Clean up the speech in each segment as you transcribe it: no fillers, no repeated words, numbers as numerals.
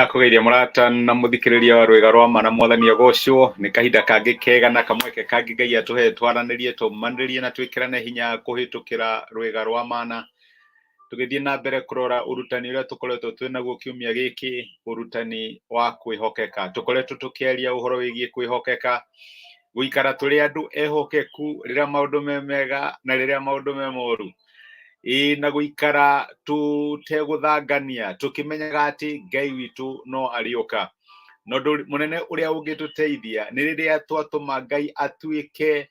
Ndakũgeithia mũrata na mũthikĩrĩria wa rwĩga rwa ma na mwathani agocwo. Nĩ kahinda kangĩ kega na kamweke kangĩ Ngai atũhe twaranĩrie, tũmanĩrĩrie na twĩkĩrane hinya kũhĩtũkĩra rwĩga rwa mana. Tũgĩthiĩ na mbere kũrora ũrutani ũrĩa tũkoretwo twĩ naguo kiumia gĩkĩ, ũrutani wa kwĩhokeka. Tũkoretwo tũkĩaria ũhoro wĩgiĩ kwĩhokeka, gũikara tũrĩ andũ ehokeku rĩrĩa maũndũ me mega na rĩrĩa maũndũ me moru. Ĩĩ na gũikara tũtegũthangania tũkĩmenyaga atĩ Ngai witũ no arĩũka. Na ũndũ mũnene ũrĩa ũngĩtũteithia nĩ rĩrĩa twatũma Ngai atuĩke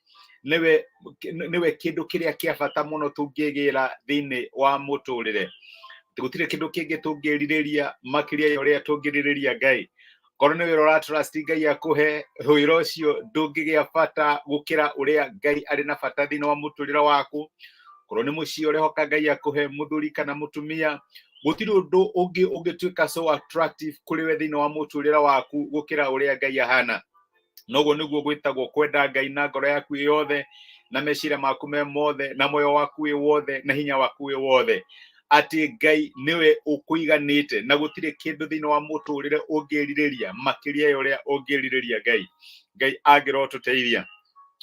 nĩwe nĩwe kĩndũ kĩrĩa kĩa bata mũno tũngĩgĩra thĩinĩ wa mũtũrĩre. Gũtirĩ kĩndũ kĩngĩ tũngĩrirĩria makĩria ya ũrĩa tũngĩrirĩria Ngai. Korwo nĩ wĩra ũratrust Ngai akũhe, wĩra ũcio ndũngĩgĩa bata gũkĩra ũrĩa Ngai arĩ na bata thĩinĩ wa mũtũrĩre waku. Korwo nĩ mũciĩ ũrehoka Ngai akũhe mũthuri kana mũtumia, gũtirĩ ũndũ ũngĩ ũngĩtuĩka so attractive kũrĩ we thĩinĩ wa mũtũrĩre waku gũkĩra ũrĩa Ngai ahana. Noguo nĩguo gwĩtagwo kwenda Ngai na ngoro yaku ĩ yothe, na meciria maku me mothe, na muoyo waku wĩ wothe, na hinya waku wĩ wothe, atĩ Ngai nĩwe ũkũiganĩte na gũtirĩ kĩndũ thĩinĩ wa mũtũrĩre ũngĩrirĩria makĩria ya ũrĩa ũngĩrirĩria Ngai. Ngai angĩrotũteithia.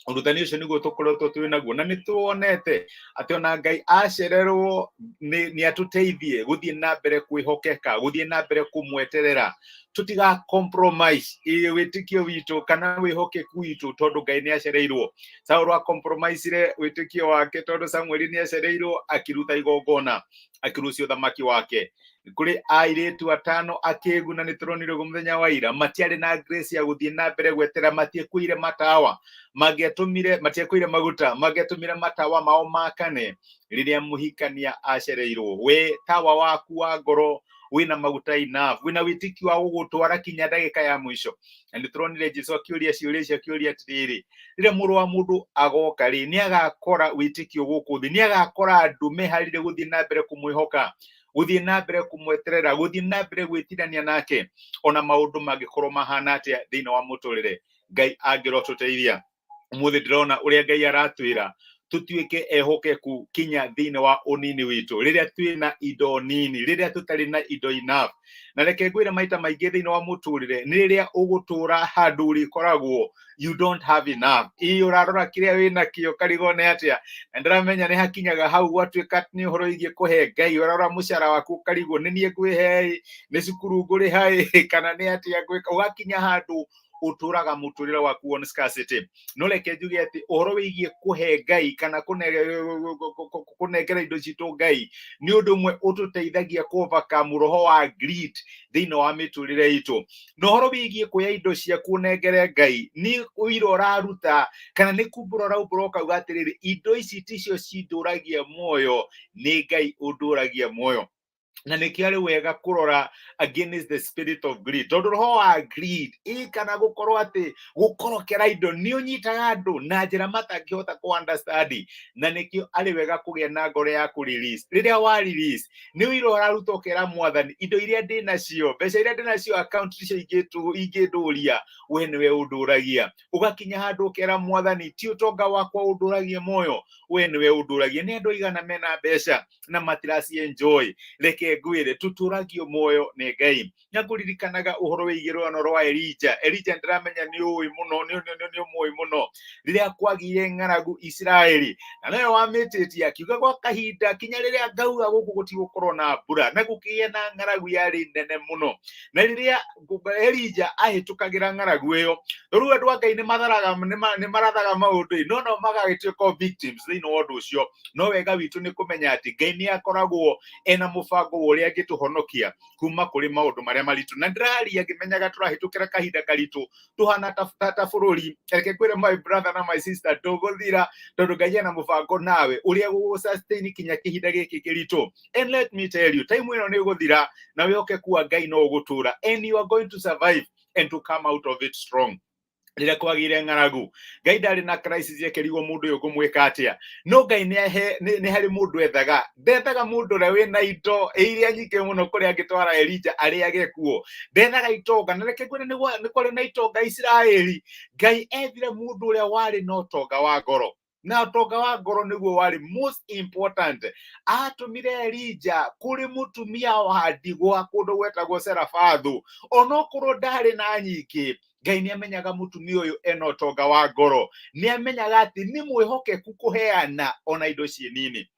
Ũrutani ũcio nĩguo tũkoretwo twĩ naguo, na nĩ tuonete atĩ ona Ngai acererwo nĩ atũteithie gũthiĩ na mbere kwĩhokeka, gũthiĩ na mbere kũmweterera, tũtiga compromise ĩ wĩtĩkio witũ kana wĩhokeku witũ tondũ Ngai nĩ acereirwo. Saũlũ a compromisire wĩtĩkio wake tondũ Samueli nĩ acereirwo, akĩruta igongona, akĩrucia ũthamaki wake. Kũrĩ airĩtu atano akĩgu, na nĩ tũronire ũguo mũthenya wa ira, matiarĩ na grace ya gũthiĩ na mbere gwetera, matiekuire matawa mangĩatũmire, matiekuire maguta mangĩatũmire matawa mao makane rĩrĩa mũhikania acereirwo. We tawa waku wa ngoro wĩna maguta enough, wĩna wĩtĩkio wa gũgũtwara kinya ndagĩka ya mũico? Na nĩ tũronire Jesu akĩũria ciũria icio, akĩũria atĩrĩrĩ, rĩrĩa mũrũ wa mũndũ agoka rĩ, nĩ agakora wĩtĩkio gũkũ thĩ? Nĩ agakora andũ meharĩrie gũthiĩ na mbere kũmwĩhoka, gũthiĩ na mbere kũmweterera, gũthiĩ na mbere gwĩtirania nake ona maũndũ mangĩkorwo mahana atĩa thĩinĩ wa mũtũrĩre? Ngai angĩrotũteithia. Ũmũthĩ ndĩrona ũrĩa Ngai aratwĩra tũtuĩke ehokeku kinya thĩinĩ wa ũnini witũ, rĩrĩa twĩ na indo nini, rĩrĩa tũtarĩ na indo enough. Na reke ngwĩre, maita maingĩ thĩinĩ wa mũtũrĩre nĩ rĩrĩa ũgũtũra handũ ũrĩkoragwo you don't have enough, ĩ ũrarora kĩrĩa wĩ nakĩo karigwo nĩ atĩa. Na ndĩramenya nĩ hakinyaga hau gwatuĩka nĩ ũhoro wĩgiĩ kũhe Ngai, ũrarora mũcara waku ũkarigwo, nĩ niĩ ngwĩhe ĩ, nĩ cukuru ngũrĩha ĩ, kana nĩ atĩa ngwĩka? Ũgakinya handũ ũtũraga mũtũrĩre waku on scarcity. No reke njuge atĩ ũhoro wĩgiĩ kũhe Ngai kana kũnengera indo citũ Ngai nĩ ũndũ ũmwe ũtũteithagia kũ overcome roho wa greed thĩinĩ wa mĩtũrĩre itũ. Na ũhoro wĩgiĩ kuoya indo ciaku ũnengere Ngai nĩ ũira ũraruta kana nĩ kumbũra ũraumbũra ũkauga atĩrĩrĩ, indo ici ticio cindũragia muoyo, nĩ Ngai ũndũragia muoyo. Na nĩkĩo arĩ wega kũrora against the spirit of greed, tondũ roho wa greed ĩ kana gũkorwo atĩ gũkorokera indo nĩ ũnyitaga andũ na njĩra matangĩhota kũ understand. Na nĩkĩo arĩ wega kũgĩa na ngoro ya kũ release. Rĩrĩa wa release, nĩ ũira ũraruta ũkera mwathani, indo iria ndĩ nacio, mbeca iria ndĩ nacio account icio ingĩndũria, we nĩwe ũndũragia. Ũgakinya handũ ũkera mwathani, ti ũtonga wakwa ũndũragia muoyo, we nĩwe ũndũragia. Nĩ andũ aigana mena mbeca na matiraci enjoy? Reke ngwĩre, tũtũragio muoyo nĩ Ngai. Na ngũririkanaga ũhoro wĩgiĩ rũgano rwa Elija. Elija ndĩramenya nĩ ũĩ mũno, nĩ ũmũĩ mũno, rĩrĩa kwagire ng'aragu Isiraeli, na nowe wamĩtĩtie akiuga gwa kahinda kinya rĩrĩa ngauga gũkũ gũtigũkorwo na mbura, na gũkĩgĩa na ng'aragu yarĩ nene mũno. Na rĩrĩa Elija ahĩtũkagĩra ng'aragu ĩyo, rĩu andũ a Ngai nĩ matharaga, nĩ marathaga maũndũ, no magagĩtuĩka victims thĩinĩ wa ũndũ ũcio. No wega witũ nĩ kũmenya atĩ Ngai nĩ akoragwo ena mũbango wa ũrĩa angĩtũhonokia kuma kũrĩ maũndũ marĩa maritũ. Na ndĩraria ngĩmenyaga tũrahĩtũkĩra kahinda karitũ tũhana ta bũrũri. Reke ngwĩre, my brother na my sister, ndũgũthira, tondũ Ngai ena mũbango nawe ũrĩa gũgũ sustain kinya kĩhinda gĩkĩ kĩritũ. And let me tell you, time ĩno nĩ ĩgũthira na wĩhokeku wa Ngai no ũgũtũra, and you are going to survive and to come out of it strong. Rĩrĩa kwagĩire ng'aragu, Ngai ndarĩ na crisis ekĩrigwo mũndũ ũyũ ngũmwĩka atĩa. No Ngai nĩ harĩ mũndũ ethaga. Ndethaga mũndũ ũrĩa wĩna indo iria nyingĩ mũno kũrĩa angĩtwara Elija arĩage kuo. Ndethaga itonga, na reke ngwĩre, nĩ kwarĩ na itonga Isiraeli. Ngai ethire mũndũ ũrĩa warĩ na ũtonga wa ngoro. Na ũtonga wa ngoro nĩguo warĩ most important. Atũmire Elija kũrĩ mũtumia wa ndigwa kũndũ gwetagwo Serafathu, onokorwo ndarĩ na nyingĩ. Ngai nĩ amenyaga mũtumia ũyũ ena ũtonga wa ngoro, nĩ amenyaga atĩ nĩ mwĩhokeku kũheana ona indo ciĩ nini.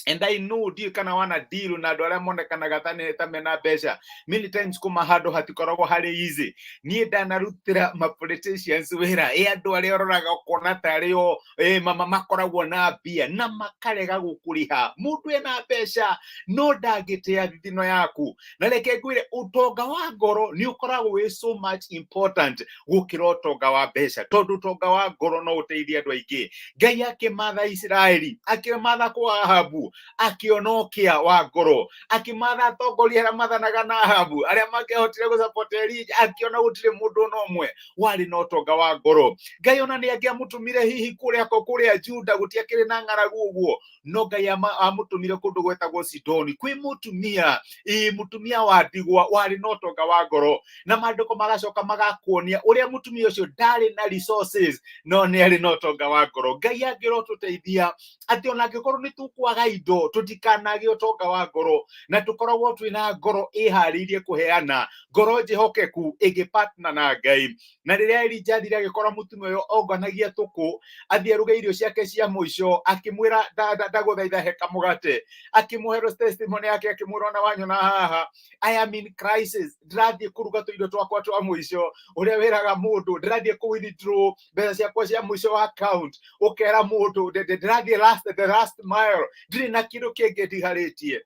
And I know, ndiũĩ kana wana deal na andũ arĩa monekanaga ta mena mbeca. Many times kuma handũ hatikoragwo harĩ easy. Niĩ ndanarutĩra ma politicians wĩra, ĩ andũ arĩa ũroraga ũkona tarĩ o mama makoragwo na mbia na makarega gũkũrĩha. Mũndũ ena mbeca no ndangĩtĩa thithino yaku. Na reke ngwĩre, ũtonga wa ngoro nĩ ũkoragwo wĩ so much important gũkĩra ũtonga wa mbeca, tondũ ũtonga wa ngoro no ũteithie andũ aingĩ. Ngai akĩmatha Isiraeli, akĩmatha kwa Ahabu, akĩona ũkĩa wa ngoro. Akĩmatha atongoria arĩa mathanaga na Ahabu, arĩa mangĩahotire gũsupport Elija, akĩona gũtirĩ mũndũ ona ũmwe warĩ na ũtonga wa ngoro. Ngai ona nĩ angĩamũtũmire hihi kũrĩa kũrĩa Juda gũtiakĩrĩ na ng'aragu ũguo, no Ngai amũtũmire kũndũ gwetagwo Sidoni kwĩ mũtumia, ĩ mũtumia wa ndigwa warĩ na ũtonga wa ngoro. Na maandĩko magacoka magakuonia ũrĩa mũtumia ũcio ndarĩ na resources, no nĩ arĩ na ũtonga wa ngoro. Ngai angĩrotũteithia atĩ ona angĩkorwo nĩ tũkwaga indo, tũtikanage ũtonga wa ngoro, na tũkoragwo twĩna ngoro ĩharĩirie kũheana, ngoro njĩhokeku ĩngĩ partner na Ngai. Na rĩrĩa Elija athire agĩkora mũtumia ũyũ onganagia tũkũ, athiĩ aruge irio ciake cia mũico, akĩmwĩra, "Ndagũthaitha he kamũgate." Akĩmũhe testimony yake, akĩmwĩra, "Ona wanyona haha, I am in crisis, ndĩrathiĩ kũruga tũirio twakwa twa mũico." Ũrĩa wĩraga mũndũ, "Ndĩrathiĩ kũ withdraw mbeca ciakwa cia mũico wa account," ũkera mũndũ, "Ndĩrathiĩ the last mile, ndirĩ na kĩndũ kĩngĩ ndigarĩtie."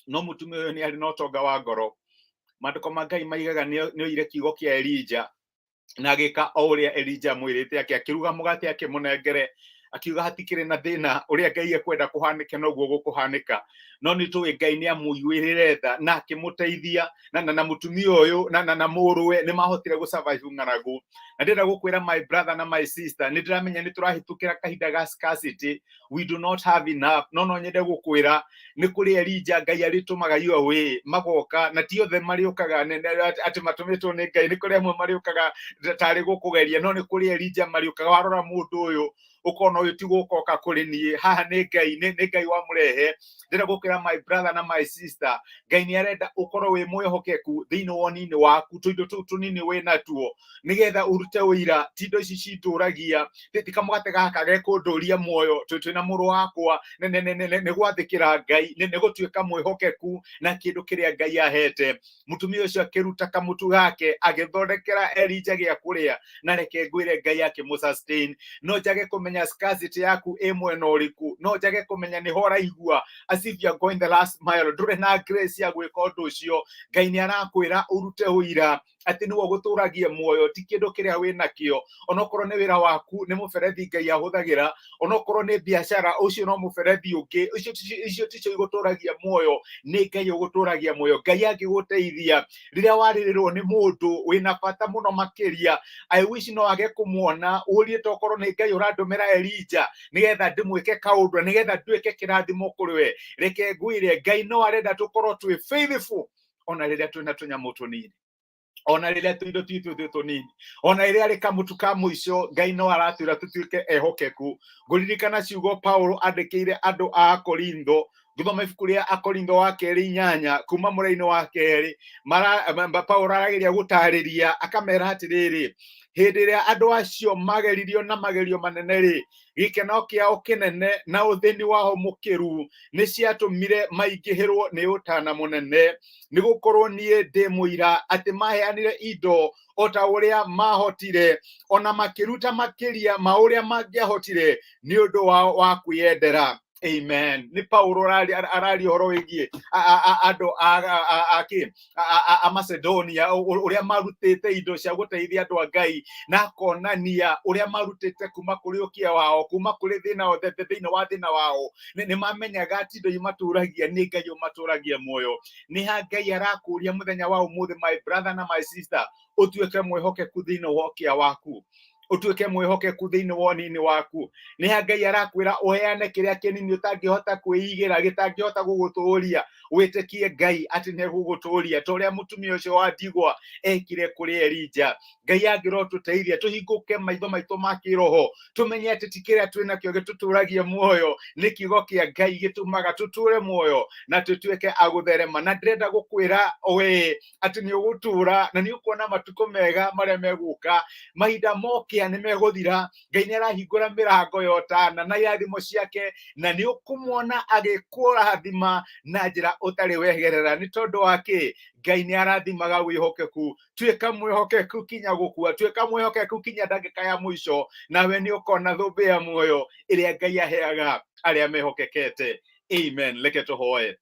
No mũtumia ũyũ nĩ arĩ na ũtonga wa ngoro. Maandĩko ma Ngai maigaga nĩ oire kiugo kĩa Elija na agĩka o ũrĩa Elija amwĩrĩte. Ake akĩruga mũgate, akĩmũnengere, akiuga, "Hatikĩrĩ na thĩna, ũrĩa Ngai ekwenda kũhanĩke noguo gũkũhanĩka." No nĩ tũĩ Ngai nĩ amũiguĩrĩre tha na akĩmũteithia na mũtumia ũyũ na mũrũwe nĩ mahotire gũ survive ng'aragu. Na ndĩrenda gũkwĩra, my brother na my sister, nĩ ndĩramenya nĩ tũrahĩtũkĩra kahinda ga scarcity, we do not have enough, no nyende gũkwĩra nĩ kũrĩ Elija Ngai arĩtũmaga your way, magoka, na ti othe marĩũkaga atĩ matũmĩtwo nĩ Ngai. Nĩ kũrĩ amwe marĩũkaga tarĩ gũkũgeria, no nĩ kũrĩ Elija marĩũkaga. Warora mũndũ ũyũ ũkona ũyũ ti gũkoka kũrĩ niĩ, haha nĩ Ngai, nĩ Ngai wamũrehe. Ndĩrenda gũkwĩra, my brother na my sister, Ngai nĩ arenda ũkorwo wĩ mwĩhokeku thĩinĩ wa ũnini waku, tũindo tũu tũnini wĩ natuo, nĩgetha ũrute ũira. Ti indo ici citũragia, ti kamũgate gaka gekũndũria muoyo twĩna mũrũ wakwa, nĩ gwathĩkĩra Ngai, nĩ gũtuĩka mwĩhokeku na kĩndũ kĩrĩa Ngai ahete. Mũtumia ũcio akĩruta kamũtu gake, agĩthondekera Elija gĩa kũrĩa, na reke ngwĩre, Ngai akĩmũ sustain. No njage kũmenya scarcity yaku ĩ mwena ũrĩkũ, no njage kũmenya nĩho ũraigua as if you are going the last mile, ndũrĩ na grace ya gwĩka ũndũ ũcio. Ngai nĩ arakwĩra ũrute ũira atĩ nĩwe ũgũtũragia muoyo, ti kĩndũ kĩrĩa wĩ nakĩo. Onokorwo nĩ wĩra waku, nĩ mũberethi Ngai ahũthagĩra. Onokorwo nĩ biacara, ũcio no mũberethi ũngĩ. Icio ticio igũtũragia muoyo, nĩ Ngai ũgũtũragia muoyo. Ngai angĩgũteithia rĩrĩa warĩrĩrwo nĩ mũndũ wĩna bata mũno makĩria, I wish no age kũmuona, ũrie, "Tokorwo nĩ Ngai ũrandũmĩra Elija nĩgetha ndĩmwĩke kaũndũ, nĩgetha nduĩke kĩrathimo kũrĩ we?" Reke ngwĩre, Ngai no arenda tũkorwo twĩ faithful ona rĩrĩa twĩna tũnyamũ tũnini, ona rĩrĩa tũindo twitũ twĩ tũnini, ona rĩrĩa arĩ kamũtu ka mũico. Ngai no aratwĩra tũtuĩke ehokeku. Ngũririkana ciugo Paulo andĩkĩire andũ a Korintho. Ngĩthoma ibuku rĩa Akorintho wa kerĩ 8 kuma mũraini wa kerĩ, Paulo arageria gũtarĩria, akamera atĩrĩrĩ, hĩndĩ ĩrĩa andũ acio mageririo na magerio manene rĩ, gĩkeno kĩao kĩnene na ũthĩni wao mũkĩru nĩ ciatũmire maingĩhĩrwo nĩ ũtana mũnene, nĩ gũkorwo niĩ ndĩ mũira atĩ maheanire indo o ta ũrĩa mahotire, ona makĩruta makĩria ma ũrĩa mangĩahotire nĩ ũndũ wao wa kwĩyendera. Amen. Nĩ Paulo araria ũhoro wĩgiĩ andũ a kĩ a Macedonia, ũrĩa marutĩte indo cia gũteithia andũ a Ngai, na akonania ũrĩa marutĩte kuma kũrĩ ũkĩa wao, kuma kũrĩ thĩna wothe, thĩinĩ wa thĩna wao nĩ mamenyaga atĩ indo imatũragia nĩ Ngai ũmatũragia muoyo. Nĩ ha Ngai arakũria mũthenya wa ũmũthĩ, my brother na my sister, ũtuĩke mwĩhokeku thĩinĩ wa ũkĩa waku, ũtuĩke mwĩhokeku thĩinĩ wa ũnini waku. Nĩ ha Ngai arakwĩra ũheane kĩrĩa kĩnini ũtangĩhota kwĩigĩra, gĩtangĩhota gũgũtũũria? Wĩtĩkie Ngai atĩ nĩ egũgũtũria ta ũrĩa mũtumia ũcio wa ndigwa ekire kũrĩ Elija. Ngai angĩrotũteithia tũhingũke maitho maitũ ma kĩroho, tũmenye atĩ ti kĩrĩa twĩ nakĩo gĩtũtũragia muoyo, nĩ kiugo kĩa Ngai gĩtũmaga tũtũre muoyo na tũtuĩke a gũtherema. Na ndĩrenda gũkwĩra we atĩ nĩ ũgũtũra na nĩ ũkuona matukũ mega marĩa megũka. Mahinda mokĩa nĩ megũthira. Ngai nĩ arahingũra mĩrango ya ũtana na irathimo ciake, na nĩ ũkũmwona agĩkũrathima na njĩra ũtarĩ wegerera. Nĩ tondũ wa kĩ? Ngai nĩ arathimaga wĩhokeku. Tuĩka mwĩhokeku kinya gũkua, tuĩka mwĩhokeku kinya ndagĩka ya mũico, nawe nĩ ũkona thũmbĩ ya muoyo ĩrĩa Ngai aheaga arĩa mehokekete. Amen. Reke tũhoe.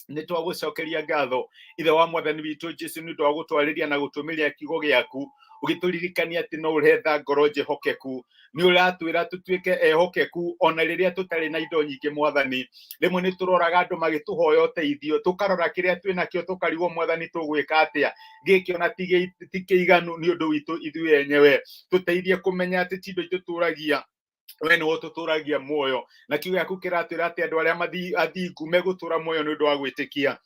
Nĩ twagũcokeria ngatho, Ithe wa Mwathani witũ Jesu, nĩ ũndũ wa gũtwarĩria na gũtũmĩria kiugo gĩaku, ũgĩtũririkania atĩ no ũretha ngoro njĩhokeku. Nĩ ũratwĩra tũtuĩke ehokeku ona rĩrĩa tũtarĩ na indo nyingĩ. Mwathani, rĩmwe nĩ tũroraga andũ magĩtũhoya ũteithio, tũkarora kĩrĩa twĩ nakĩo, tũkarigwo, Mwathani, tũgwĩka atĩa? Gĩkĩ ona ti kĩiganu nĩ ũndũ witũ ithuĩ enyewe. Tũteithie kũmenya atĩ ti indo itũtũragia, we nĩwe ũtũtũragia muoyo. Na kiugo gĩaku kĩratwĩra atĩ andũ arĩa athingu megũtũra muoyo nĩ ũndũ wa gwĩtĩkia.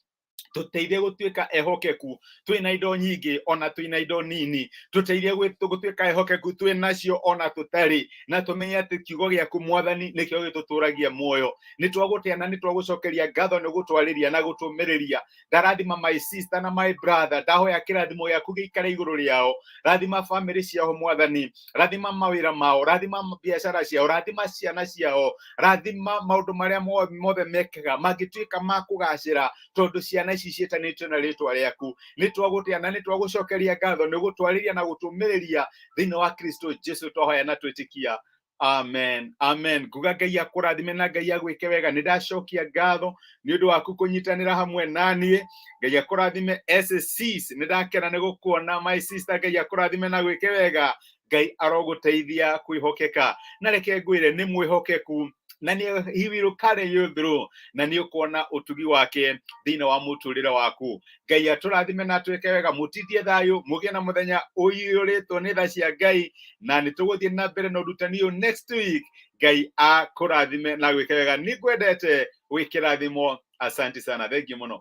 Tũteithie gũtuĩka ehokeku twĩna indo nyingĩ ona twĩna indo nini. Tũteithie gũtuĩka ehokeku twĩ nacio ona tũtarĩ, na tũmenye atĩ kiugo gĩaku, Mwathani, nĩkĩo gĩtũtũragia muoyo. Nĩ twagũtĩa na nĩ twagũcokeria ngatho nĩ gũtwarĩria na gũtũmĩrĩria. Ndarathima my sister na my brother, ndahoya kĩrathimo gĩaku gĩikare igũrũ rĩao. Rathima famĩlĩ ciao, Mwathani, rathima mawĩra mao, rathima biacara ciao, rathima ciana ciao, rathima maũndũ marĩa mothe mekaga mangĩtuĩka ma kũgacĩra, tondũ ciana ici ciĩtanĩtio na rĩtwa rĩaku. Nĩ twagũtĩa na nĩ twagũcokeria ngatho nĩ gũtwarĩria na gũtũmĩrĩria. Thĩinĩ wa Kristo Jesu twahoya na twĩtĩkia, amen, amen. Nguga Ngai akũrathime na Ngai agwĩke wega. Nĩ ndacokia ngatho nĩ ũndũ waku kũnyitanĩra hamwe na niĩ. Ngai akũrathime. SSCs, nĩ ndakena nĩ gũkuona, my sister. Ngai akũrathime na gwĩke wega. Ngai arogũteithia kwĩhokeka, na reke ngwĩre nĩ mwĩhokeku na nĩ he will carry you through, na nĩ ũkuona ũtugi wake thĩinĩ wa mũtũrĩre waku. Ngai atũrathime na atwĩke wega. Mũtindie thayũ, mũgĩe na mũthenya ũiyũrĩtwo nĩ tha cia Ngai, na nĩ tũgũthiĩ na mbere na ũrutani ũyũ next week. Ngai akũrathime na gwĩke wega. Nĩ ngwendete, wĩ kĩrathimo. Asante sana, thank you mũno.